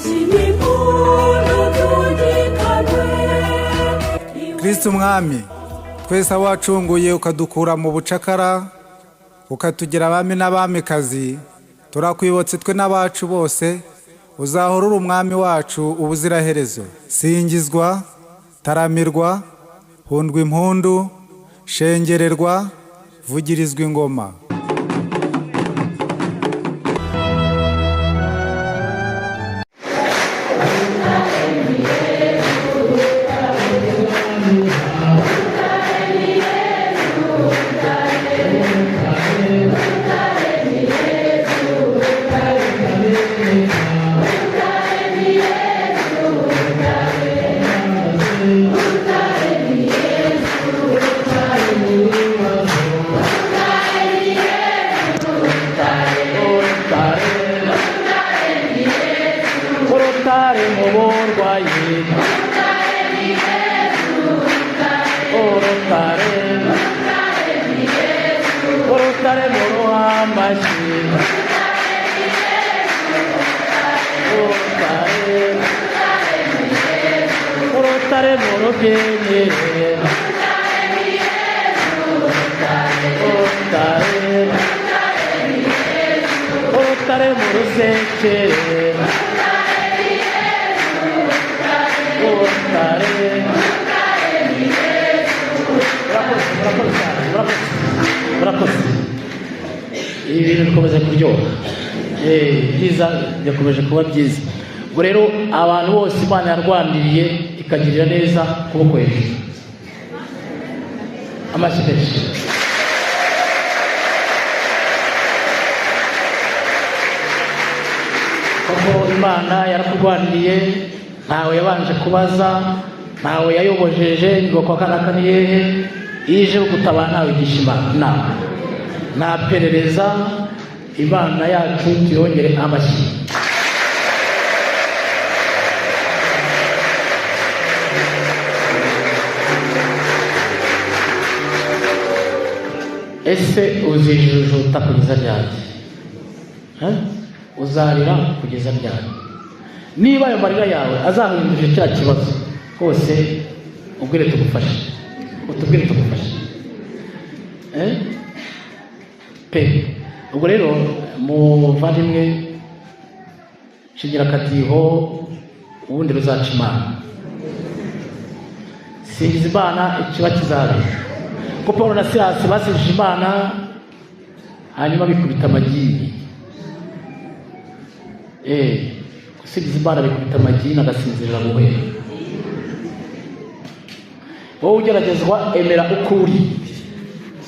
Amashyi n'impundu byumvikane. Kristo Umwami, twese abo wacunguye ukadukura mu bucakara, ukatugira abami n'abamikazi, turakwibutse twe n'abacu bose, uzahora uri umwami wacu ubuziraherezo. Singizwa, taramirwa, hundwa impundu, shengererwa, vugirizwa ingoma. Urutare mu burwayi, urutare, urutare mu ruhambashyi, urutare, urutare mu rubyinire, urutare, urutare mu rusekere, urutare. Murakoze, murakoze cyane, murakoze, murakoze. Ibi bintu bikomeje kuryoha. Byiza byakomeje kuba byiza. Ubwo rero abantu bose Imana yarwaniriye ikagirira neza, kuboko hejuru, amashyi menshi. Koko Imana yarakurwaniriye, ntawe yabanje kubaza, ntawe yayobojeje ngo kwa kanaka ni hehe. Ije gutabara, ntawe igisha inama, nta perereza. Imana yacu tuyongere amashyi. Ese uzijujuta kugeza ryari? Eh? Uzarira kugeza ryari? Niba ayo marira yawe azahindurira cya kibazo hose, ubwire tugufashe, utubwire tugufashe. Eh? Pe, ubwo rero muvandimwe, shigira akadiho, ubundi ruzaca Imana. Singiza Imana, ikiba kizabera. Ko Paul na Silasi basingije Imana, hanyuma bikubita amagini. Gusingiza Imana bikubita amagini agasinzirira guhera. Wowe ugeragezwa, emera uko uri.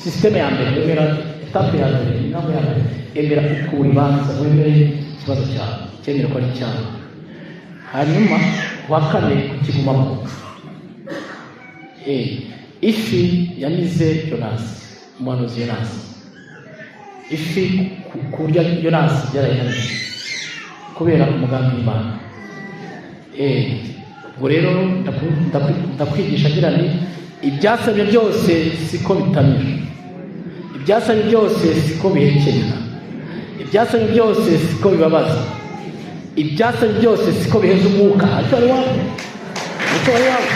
Système ya mbere, emera étape ya mbere, intambwe ya mbere, emera uko uri. Banza wemere ikibazo cyawe, cyemere ko ari icyawe, hanyuma wa kane kukigumamo. Ifi yamize Yonasi, umuhanuzi Yonasi, ifi kurya Yonasi byarayinaniye kubera umugambi w'Imana. Ubwo rero ndakwigisha ngira nti: ibyasabye byose siko bitamira, ibyasabye byose siko bihekenya, ibyasabye byose siko bibabaza, ibyasabye byose siko biheza umwuka. Ariko wari wawe, ariko wari wawe.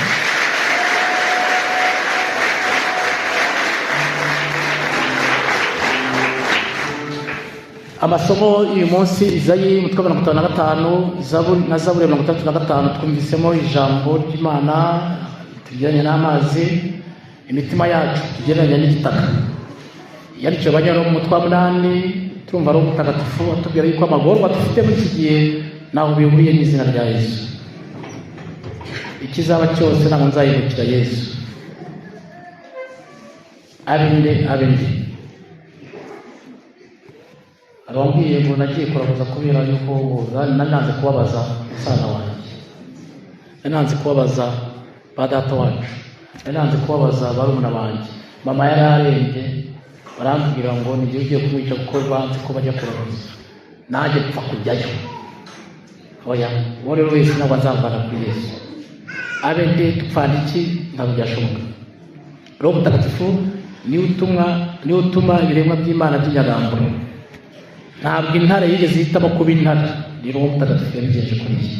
Amasomo y'uyu munsi: Izayi umutwe wa 55 na Zaburi 65. Twumvisemo ijambo ry'Imana tugereranya n'amazi, imitima yacu tugereranya n'igitaka. Yandikiwe Abanyaroma mu mutwe wa 8, turumva ari umutagatifu atubwira yuko amagorwa dufite muri iki gihe ntaho bihuriye n'izina rya Yesu. Ikizaba cyose ntabwo nzahindukira Yesu. Abinde, abinde. Abambwiye ngo nagiye kuraguza kubera yuko nari nanze kubabaza musaza wanjye, nari nanze kubabaza ba data wacu, nari nanze kubabaza barumuna banjye. Mama yari arembye, barambwira ngo ni jye ugiye kumwica kuko banze ko bajya kuraguza, nanjye mpfa kujyayo. Oya, uwo rero wese ntabwo nzamvana kuri Yesu. Abe nde, dupfana iki, ntabwo byashoboka. Roho Mutagatifu niwe utuma ibiremwa by'Imana by'inyagambura. Ntabwo intare yigeze ihitamo kuba intare. Ni Roho Mutagatifu yabigenje kuriya.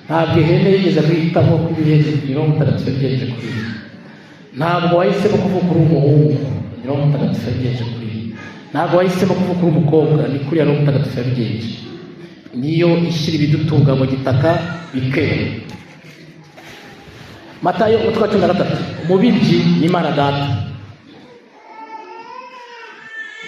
Ntabwo ihene yigeze guhitamo ko ibihene, ni Roho Mutagatifu yabigenje kuriya. Ntabwo wahisemo kuvuka uri umuhungu, ni Roho Mutagatifu yabigenje kuriya. Ntabwo wahisemo kuvuka uri umukobwa, ni kuriya Roho Mutagatifu yabigenje. Niyo ishyira ibidutunga mu gitaka bikera. Matayo umutwe wa 13, umubibyi ni Imana Data,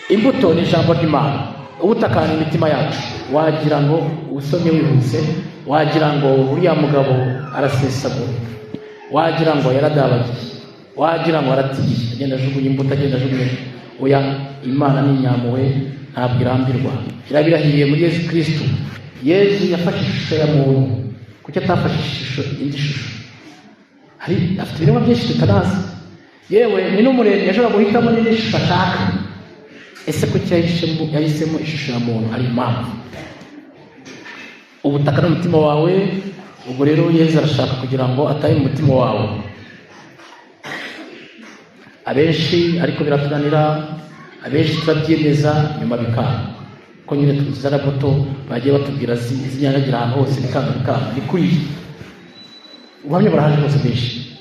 imbuto ni ijambo ry'Imana, ubutaka ni imitima yacu. Wagira ngo usomye wihuse, wagira ngo uriya mugabo arasesagura, wagira ngo yaradabagiye, wagira ngo aratigiye, agenda ajugunya imbuto, agenda ajugunya. Oya, Imana ni inyampuhwe, ntabwo irambirwa, irabirahiye muri Yezu Kristu. Yezu yafashe ishusho ya muntu, kuki atafashe ishusho indi shusho? Hari afite ibiremwa byinshi tutanazi, yewe ni n'umuremyi, yashobora guhitamo n'indi shusho ashaka. Ese kuki yahisemo ishusho ya muntu? Hari impamvu. Ubutaka n'umutima wawe. Ubwo rero Yezu arashaka kugira ngo atahe mu mutima wawe. Abenshi ariko biratunanira, abenshi turabyemeza nyuma bikanga, ko nyine tuzana buto bagiye batubwira zinyanyagira ahantu hose, bikanga bikanga. Ni kuriya ubuhamya burahari rwose bwinshi.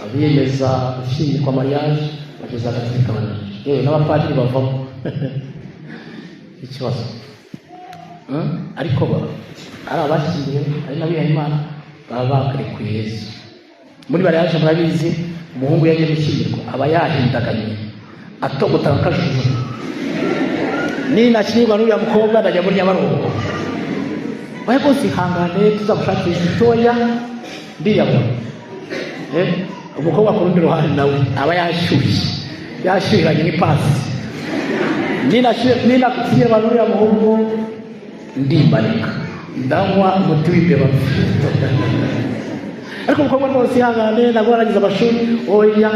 Abiyemeza gushyingirwa, mariage, bageze hagati bikabananira, yewe n'abapadiri bavamo ikibazo. Ariko ari abashyingiwe, ari n'abihaye Imana, baba bakarekuye Yezu. Muri mariage murabizi, umuhungu yagiye gushyingirwa aba yahindaganye, atogota akajujura, ninashyingirwa n'uriya mukobwa ndajya muri Nyabarongo. Oya rwose ihangane, tuzagushakira gitoya, ndiyabona. Umukobwa ku rundi ruhande nawe aba yashyushye, yashyuhiranye n'ipasi, ninashyingirwa n'uriya muhungu ndimbarika, ndanywa umuti w'imbeba. Ariko umukobwa rwose ihangane, ntabwo warangiza amashuri, oya.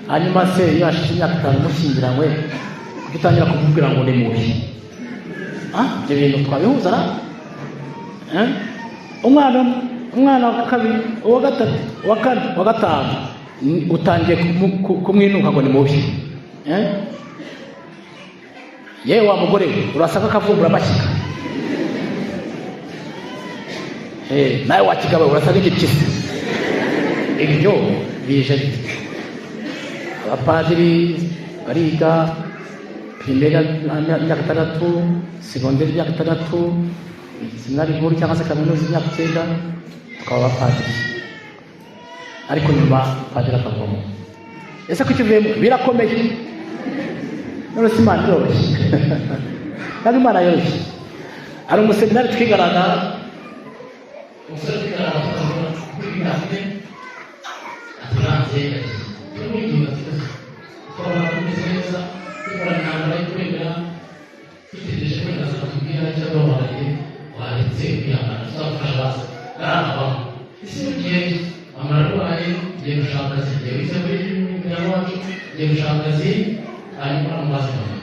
Hanyuma se iyo hashize imyaka 5 mushyingiranywe, kuki utangira kumubwira ngo ni mubi? Ibyo bintu twabihuza ra? Umwana umwe, umwana wa kabiri, uwa gatatu, uwa kane, uwa gatanu, utangiye kumwinuka ngo ni mubi. Yewe wa mugore we, urasa nk'akavumbura amashyiga. Nawe wa kigabo we, urasa nk'igipyisi. Ibyo bije bite? Abapadiri bariga primaire imyaka 6, segonderi imyaka 6, seminari nkuru cyangwa se kaminuza imyaka 9, tukaba abapadiri. Ariko nyuma padiri akavamo. Ese kuki uvuyemo? Birakomeye. None se Imana iroroshye? Ntabwo Imana yoroshye. Hari umuseminari twigarana, umusore twigarana kuri imyaka ine, aturanze, turamwinginga twese, twabona tumeze neza, dukorana intambara yo kwemera, dutegereje ko wenda azatubwira cyangwa babaye, waretse kwihangana, tuzagufasha baza. Naravamo. Ese ugiye mama ararwaye, ngiye gushaka akazi, ngiye wize muri muryango wacu, ngiye gushaka akazi, hanyuma amubaze mama.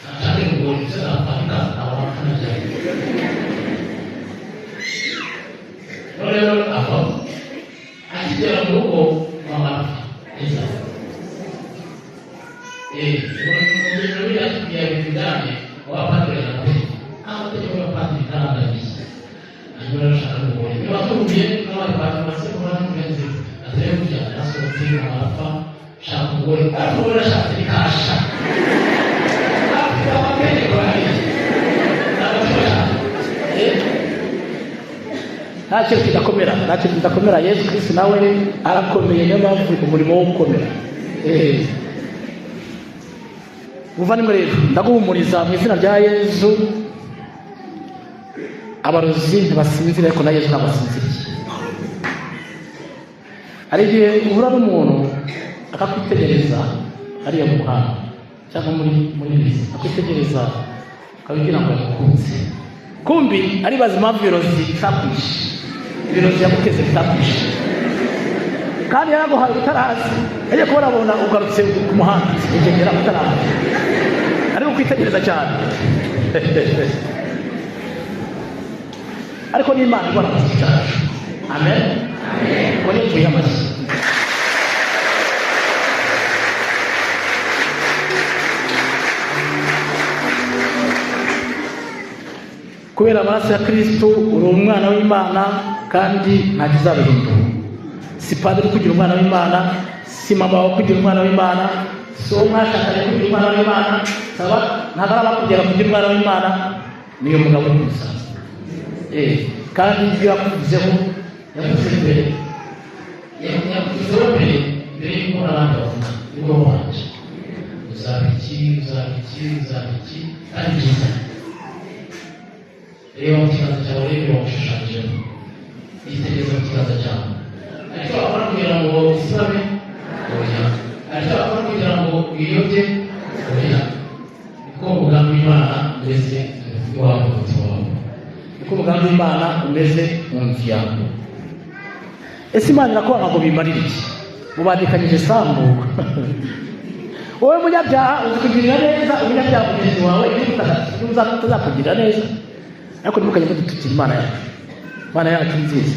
Nshake kugura ibyo napanga, ntabwo napfa. Noneho avamo. Akigera mu rugo, mama arapfa. Neza. Buriya tubwira ibintu bijyanye, abapadiri barategeka. Amategeko y'abapadiri ntarangiye. Hanyuma rero ashaka n'umugore. Niba tuhuye n'abandi bantu bamaze kubona n'umugenzi, atari kujya, nasohotse, mama arapfa, shaka umugore. Ariko umugore ashatse bikasha. Afite amategeko ahari. Ntabwo ashaka. Nta kintu kidakomera, nta kintu kidakomera. Yezu Kristu nawe arakomeye, niyo mpamvu umurimo wo gukomera. Muvandimwe rero, ndaguhumuriza mu izina rya Yezu. Abarozi ntibasinzira, ariko na Yezu ntabwo asinziriye. Hari igihe uhura n'umuntu akakwitegereza hariya mu muhanda cyangwa muri bisi, akwitegereza akabigira ngo yagukunze, kumbi aribaza impamvu ibirozi bitakwishe, ibirozi yamuteze bitakwishe, kandi yaraguhaye utarazi. Agiye kubona abona ugarutse ku muhanda ugendera utarazi, ariko kwitegereza cyane. Ariko n'Imana ibona amashyi cyacu. Amen. Ngo nituye amashyi. Kubera amaraso ya Kristo uri umwana w'Imana kandi nta kizabihindura. Si padiri kugira umwana w'Imana, si mama wawe kugira umwana w'Imana, si uwo mwashakanye kugira umwana w'Imana, ntabwo ari abakugera kugira umwana w'Imana, niyo mugabo uri gusa. Kandi ibyo yakuvuzeho yavuze mbere, yakuvuzeho mbere mbere y'uko n'abandi bavuga, nibwo wabanje. Uzaba iki, uzaba iki, uzaba iki, kandi byiza. Reba mu kiganza cyawe, reba wamushushanyijemo, yitegereza mu kiganza cyawe. Hari icyo wakora kugira ngo usabe? Oya. Hari icyo wakora kugira ngo wiyobye? Oya. Niko umugambi w'Imana umeze iwawe mu mutima wawe, niko umugambi w'Imana umeze mu nzu yawe. Ese Imana irakwanga ngo bimarire iki? Mubandikanyije isambu. Wowe munyabyaha uzi kugirira neza umunyabyaha mugenzi wawe, niba utazakugirira neza. Ariko ntimukajye mudutukira Imana yacu. Imana yacu ni nziza.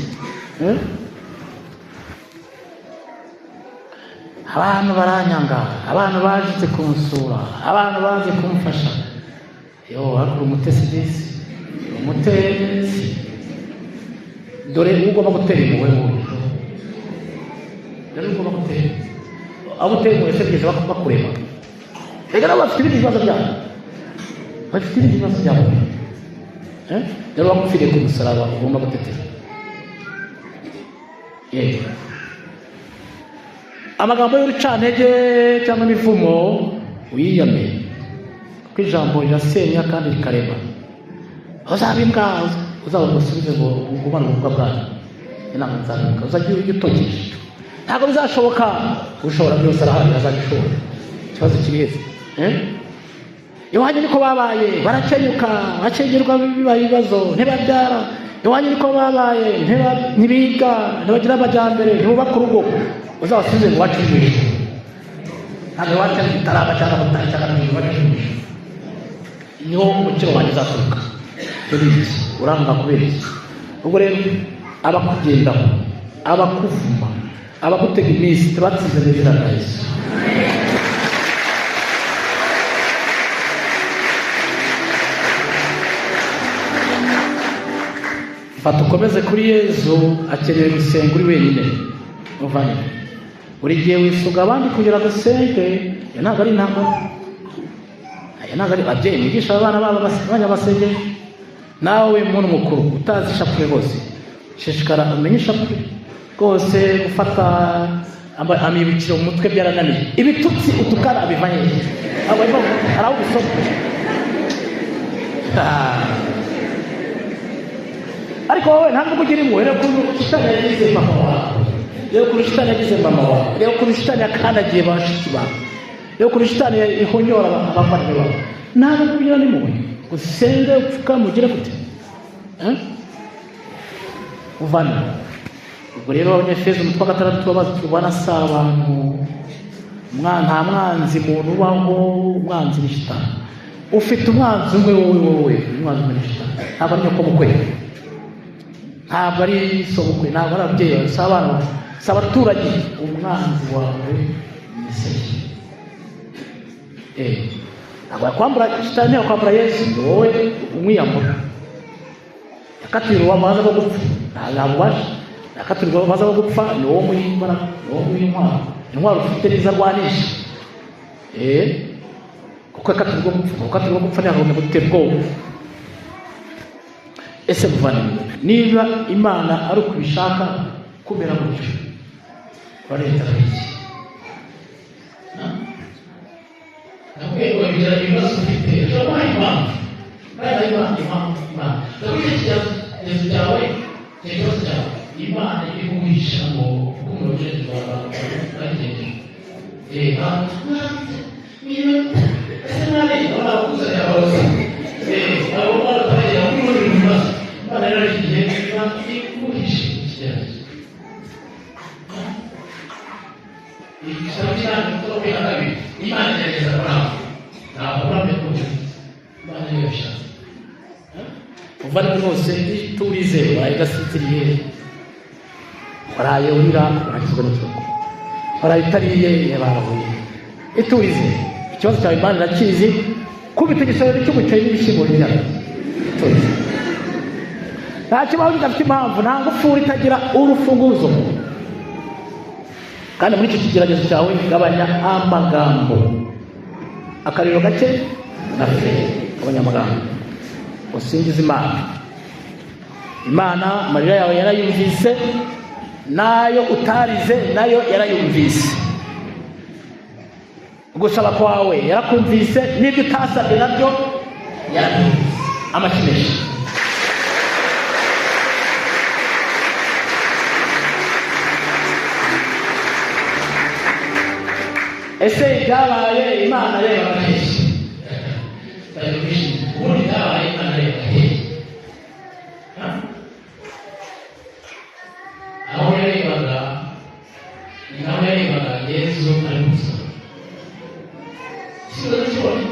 Abantu baranyanga, abantu baje kunsura, abantu baje kumfasha. Yo, ariko umutesi disi, umutesi. Dore ugomba gutera impuhwe wowe. Dore ugomba gutera. Abo utera impuhwe se bigeze bakurema. Reka nabo bafite ibindi bibazo byabo. Bafite ibindi bibazo byabo. Dore wamupfiriye ku musaraba, ugomba gutetera. Yego. Amagambo y'urucantege cyangwa imivumo uyiyame, kuko ijambo rirasenya kandi rikarema. Uzaba imbwa, uzaba umusubize ngo ugumane ububwa bwanyu. Inama nzabibuka, uzajya ujya utokesha. Ntabwo bizashoboka, ushobora byose arahari, azabishobora. Ikibazo kiri heza. Iwanyu niko babaye, barakenyuka, bakenyerwa bibaye ibibazo, ntibabyara. Iwanyu niko babaye, ntibiga, ntibagira amajyambere, ntibubaka urugo. Uzabasubize ngo iwacu ni ijuru. Ntabwo iwacu ari Gitarama cyangwa Butare cyangwa Rulindo, iwacu ni ijuru. Niho umukiro wanjye uzaturuka. Dore iki, uranga kubera iki? Ubwo rero abakugendaho, abakuvuma, abagutega iminsi, tubatsinze mu izina rya Yesu. Fata ukomeze kuri Yezu, akeneye gusenga uri wenyine. Muvane. Buri gihe wisuga abandi kugira ngo usenge, iyo ntabwo ari intambara. Aya ntabwo ari ababyeyi mwigisha abana babo abanyamasenge. Nawe muntu mukuru utazi ishapule rwose, shishikara umenye ishapule rwose. Gufata amibukiro mu mutwe byarananiye. Ibitutsi utukana abivanye he? Abo barimo hari aho ubisoma. Ariko wowe ntabwo ugira impuhwe. Reba ukuntu shitani yagize mama wawe, reba ukuntu shitani yagize mama wawe, reba ukuntu shitani yakandagiye bashiki bawe, reba ukuntu shitani ihonyora abavandimwe bawe. Ntabwo kugira n'impuhwe, usenge upfukame ugire gute? Uvana. Ubwo rero Abanyefeso umutwe wa 6 babaza turwana si abantu. Nta mwanzi muntu ubaho, umwanzi ni shitani. Ufite umwanzi umwe wowe, wowe umwanzi umwe ni shitani. Ntabwo ari nyokobukwe, ntabwo ari sobukwe, ntabwo ari ababyeyi bawe, si abana bawe, si abaturanyi. Umwanzi wawe ni Satani. Ntabwo yakwambura shitani, yakwambura Yesu, ni wowe umwiyambura. Yakatira urubanza rwo gupfa, ntabwo ubasha. Yakatira urubanza rwo gupfa, ni wowe umuha imbaraga, ni wowe umuha intwaro. Intwaro ufite nizo arwanisha. Kuko yakatira urwo gupfa, gukatira urwo gupfa ntiyagombye gutera ubwoba. Ese muvandimwe, niba Imana ari uko ibishaka kumera gutyo, urarenza iki? Nakwiye kugira ibibazo ufite, ushobora kuba impamvu. Kandi Imana, impamvu, Imana. Ndabona ikibazo cyawe, ikibazo cyawe, Imana iri kuguhisha ngo kuko umuriro uje uragendeje. Ese mwari, urabona kuzanira abarozi. Abo bana batangira kumurira ibibazo. Imana rero igihe Imana iri kuguhisha ikigeragezo. Igitabo cy'Imana gitabo cya kabiri, Imana igerageza Aburahamu. Ntabwo Aburahamu yakunze. Imana niyo yabishatse. Muvandimwe rwose, iturize, waraye udasinziriye, waraye urira, uragizwe n'ikiruhuko, waraye utariye, barahuye. Iturize, ikibazo cyawe Imana irakizi. Kubita igisoro cy'umuceri n'ibishyimbo birya. Iturize. Nta kibaho kidafite impamvu, nta ngufuri itagira urufunguzo. Kandi muri icyo kigeragezo cyawe gabanya amagambo, akariro gake na feri, gabanya amagambo, usingize Imana. Imana amarira yawe yarayumvise, nayo utarize nayo yarayumvise, gusaba kwawe yarakumvise, n'ibyo utasabye nabyo yarabyumvise. Amashyi menshi. Ese ibyabaye Imana reba hehe? Ubundi ibyabaye Imana reba hehe? Aho yarebaga ni naho yarebaga Yezu ari gusaba. Ikibazo kibone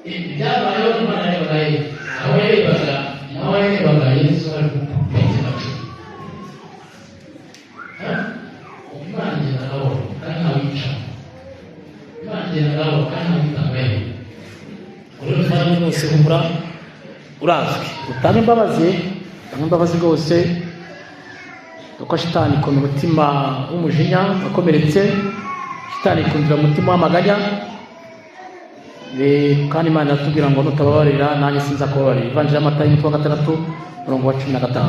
ibyabayeho Imana yarebaga hehe? Aho yarebaga ni naho yarebaga Yezu ari gukubita amacumu. Imana igenda gahoro kandi ntawica, Imana igenda gahoro kandi ntawitangaho. Rero muvandimwe rwose humura, urazwi, utange imbabazi, utange imbabazi rwose, kuko shitani ikunda umutima w'umujinya wakomeretse, shitani ikundira umutima w'amaganya. Kandi Imana iratubwira ngo nutababarira nanjye sinza kubabarira. Ivanjiri ya Matayo umutwe wa 6 umurongo wa 15.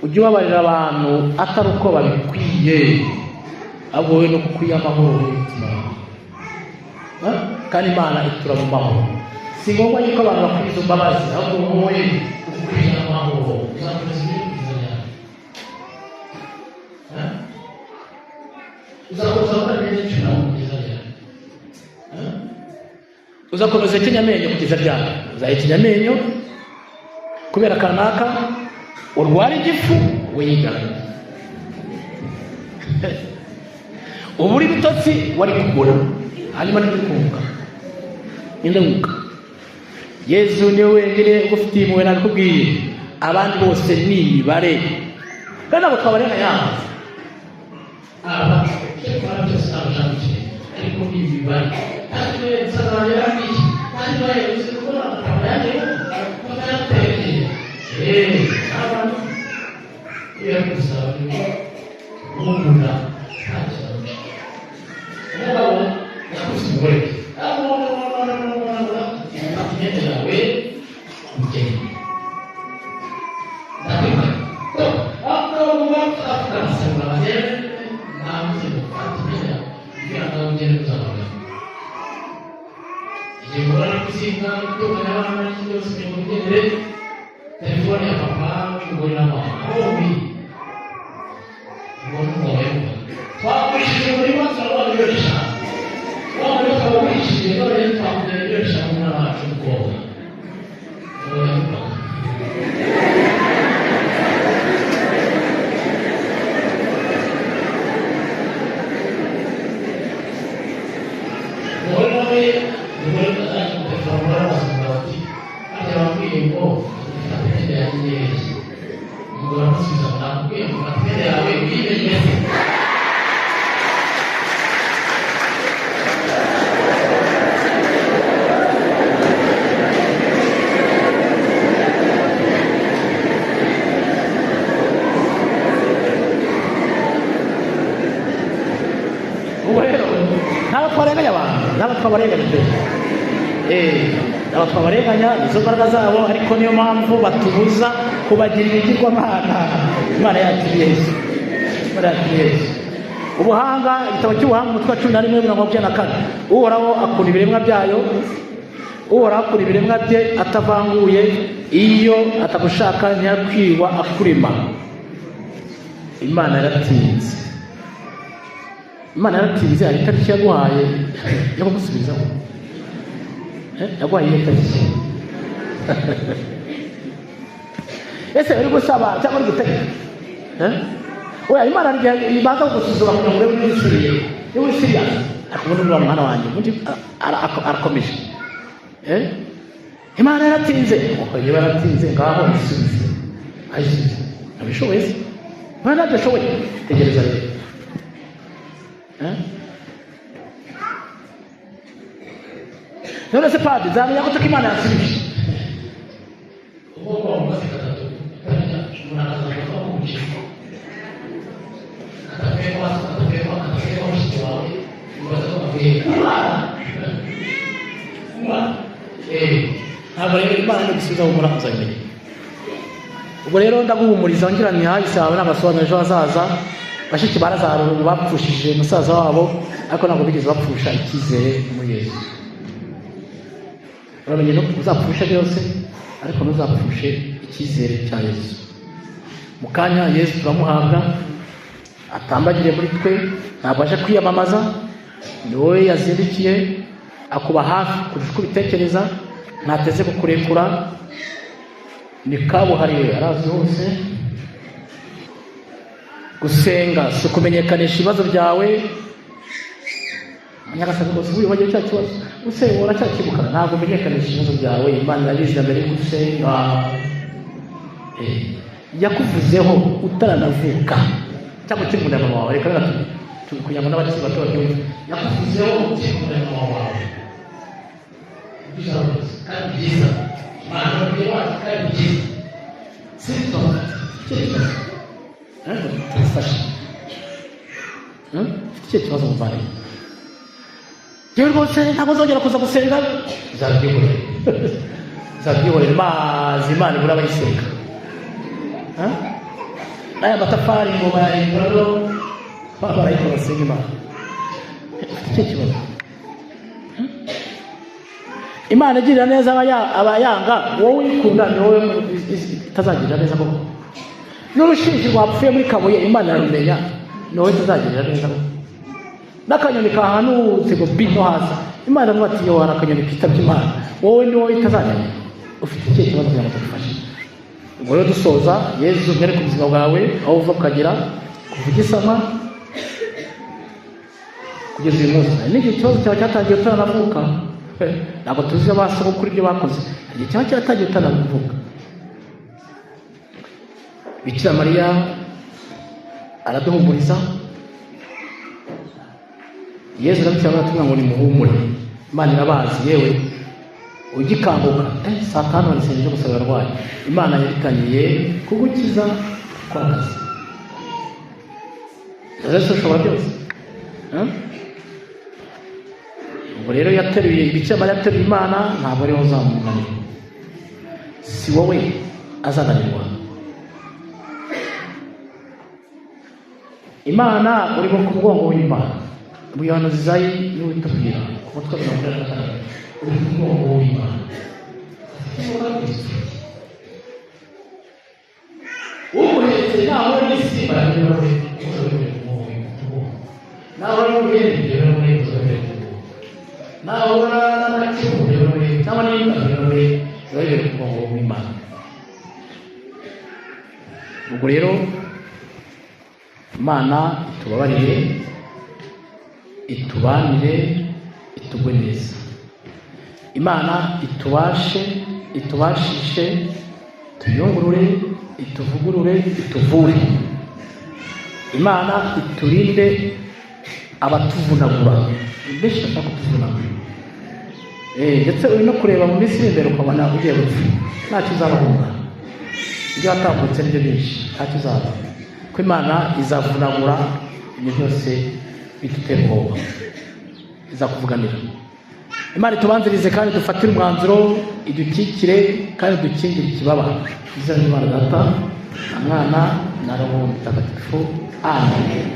Ujye ubabarira abantu atari uko babikwiye, ahubwo wowe no kukwiye amahoro y'umutima wawe. Kandi Imana itura mu mahoro. Si ngombwa yuko abantu bakwiye izo mbabazi, ahubwo wowe ukwiye amahoro. Uzakomeza ibiri kugeza ryari? Uzakomeza gukora ibindi cumi kugeza ryari? Uzakomeza ikinyamenyo kugeza ryari? Uzahekenya amenyo kubera kanaka, urwara igifu wiyigana, ubura ibitotsi wari kugura, hanyuma ntibikunga ninde? Yezu niwe wenyine ugufitiye impuhwe, nabikubwiye. Abandi bose ni imibare, kandi ntabwo twabarenganya. Aba icyo dukora byose ntabwo ushaka, ariko ni imibare. Kandi we musaza wanjye yarambwiye, kandi we uzi kubona amafaranga yanjye kuko yaramuterekeye. Abantu iyo ari gusaba ni umugura nta kintu. Umugabo yakubise umugore we, imyenda yawe ugende ndakwimana. Telefone ya papa umugore na mama bombi, ubwo n'umugabo yavugaga twagurishije umurima turabona 5,000,000, wa murima twawugurishije none twakugura 5,000,000 umwana wacu w'umukobwa. Umugabo yavugaga umugore nawe, umugore aje gutelefona, umugore arabaza umugabo ati harya wambwiye ngo ufate imyenda yanjye neza? Umugabo aramusubiza ngo nakubwiye ngo fata imyenda yawe uyimenye. Ubwo rero ntabwo twarenganya abantu, ntabwo twabarenganya pe. Ntabwo twabarenganya, izo mbaraga zabo, ariko niyo mpamvu batubuza kubagira ibigirwamana. Imana yacu ni Yesu, Imana yacu ni Yesu. Ubuhanga, igitabo cy'ubuhanga umutwe wa 11 mirongo 24. Uhoraho akunda ibiremwa byayo, Uhoraho akunda ibiremwa bye atavanguye, iyo atagushaka ntiyakwirwa akurema. Imana yaratinze, Imana yaratinze, hari itariki yaguhaye yo kugusubizaho. Yaguhaye iyo tariki. Ese uri gusaba cyangwa uri gutegeka? Oya, Imana ibanza kugusuzuma kugira ngo urebe niba usiriye, niba uri serious. Ariko ubundi uriya mwana wanjye ubundi arakomeje. Imana yaratinze. Niba yaratinze ngaho isubize, ayisubize. Ntabishoboye se? Imana ntabyo ashoboye. Tegereza rero. None se padi, nzamenya gute ko Imana yansubije? Ubwo wamubaze gatatu, umuntu akazamuka akubwira akatapekwa mushiki wawe, ubaza ko avuye Imana. Imana. Ntabwo rero Imana ni gusubiza humura uzabimenya. Ubwo rero ndaguhumuriza ngira nti hahise hawe n'agasobanuro ejo hazaza. Bashiki ba Lazaro bapfushije musaza wabo, ariko ntabwo bigeze bapfusha icyizere muri Yesu. Uramenye no uzapfusha byose, ariko ntuzapfushe icyizere cya Yesu. Mu kanya Yesu turamuhabwa, atambagire muri twe, ntabwo aje kwiyamamaza, ni wowe yazindukiye, akuba hafi kurusha uko ubitekereza, ntateze kukurekura, ni kabuhariwe, arazi hose. Gusenga si ukumenyekanisha ibibazo byawe. Nyagasani rwose wibagiwe cya kibazo, use uracyakibuka, ntabwo umenyekanisha ibibazo byawe. Imana irabizi mbere yo gusenga. Yakuvuzeho utaranavuka cyangwa ukiri mu nda ya mama wawe. Reka kugira ngo n'abakiri bato babyumve. Yakuvuzeho ukiri mu nda ya mama wawe. Kandi byiza, Imana n'umubyeyi wacu, kandi byiza. Si icyo kibazo ariko tugufashe. Ufite ikihe kibazo muvandimwe? Yewe rwose ntabwo nzongera kuza gusenga. Uzabyihorera, uzabyihorera. Mazi Imana ibura abayisenga. N'aya matafari ngo bayahindura no barayikora basenga Imana. Ufite ikihe kibazo? Imana igirira neza abayanga, wowe uyikunda ni wowe itazagirira neza koko. N'urushishi rwapfuye muri kabuye Imana irarumenya, ni wowe itazagirira neza koko. N'akanyoni kahanutse ngo bi no hasi, Imana iravuga ati yo hari akanyoni kitabye Imana, wowe ni wowe itazamenya. Ufite ikihe kibazo kugira ngo tugufashe? Ubwo rero dusoza, Yezu mwereke ubuzima bwawe aho uva ukagera, kuva ugisama kugeza uyu munsi. N'igihe ikibazo cyawe cyatangiye utaranavuka, ntabwo tuzi abasogokuru ibyo bakoze, igihe cyaba cyaratangiye utanavuka. Bikira Mariya araduhumuriza. Yezu na Bikira Mariya aratubwira ngo nimuhumure, Imana irabazi. Yewe ugikanguka saa tanu hari isengesho ryo gusabira abarwayi, Imana yabitangiye kugukiza kwa kazi. Yesu ushobora byose. Ubwo rero yateruye Bikira Mariya, yateruye Imana, ntabwo ariho uzamunanira, si wowe azananirwa. Imana uri ku mugongo w'Imana. Umuyobozi Izayi niwe utubwira ku mutwe 46, uri ku mugongo w'Imana. Umuhetse nawe n'isimba nawe n'ubwenge, nawe n'amacumu cyangwa n'inka biba biri ku mugongo w'Imana. Ubwo rero Imana itubabarire, itubanire, itugwe neza. Imana itubashe, itubashishe, tuyungurure, ituvugurure, ituvure. Imana iturinde abatuvunagura, benshi bashaka kutuvunagura. Ndetse uri no kureba mu minsi iri imbere ukabona ugiye gupfa, ntacyo uzabahunga. Ibyo watambutse nibyo byinshi, ntacyo uzaba, ko Imana izavunagura ibyo byose bidutera ubwoba, izakuvuganira. Imana itubanzirize kandi dufatire umwanzuro, idukikire kandi dukingire ikibaba. Izina ry'Imana Data na Mwana na Roho Mutagatifu. Amen.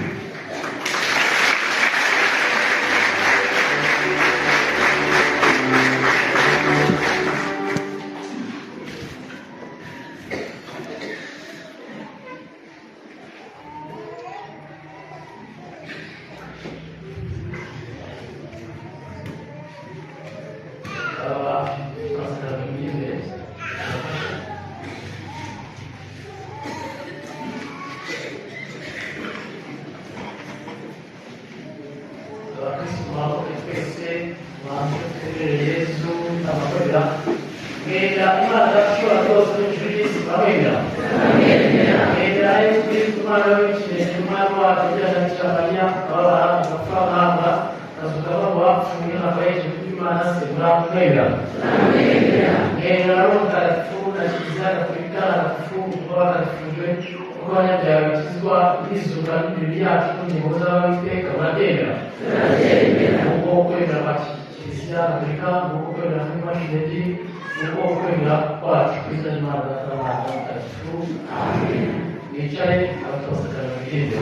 Akazuka ava mu bapfuye akaba Imana se. Muramwemera? Mwemera Roho Mutagatifu na Kiliziya Gatolika ntagatifu, kuko batagatifujwe, kuko abanyabyaha bakizwa n'izuka n'imibiri yacu n'ingingo z'ab'Uwiteka. Murabyemera? Nguko ukwemera kwa Kiliziya Gatolika, nguko ukwemera kw'imashini ebyiri, nguko ukwemera kwacu ku izina ry'Imana Data na Mwana na Mutagatifu. Mwicare, abatubasakara bagende.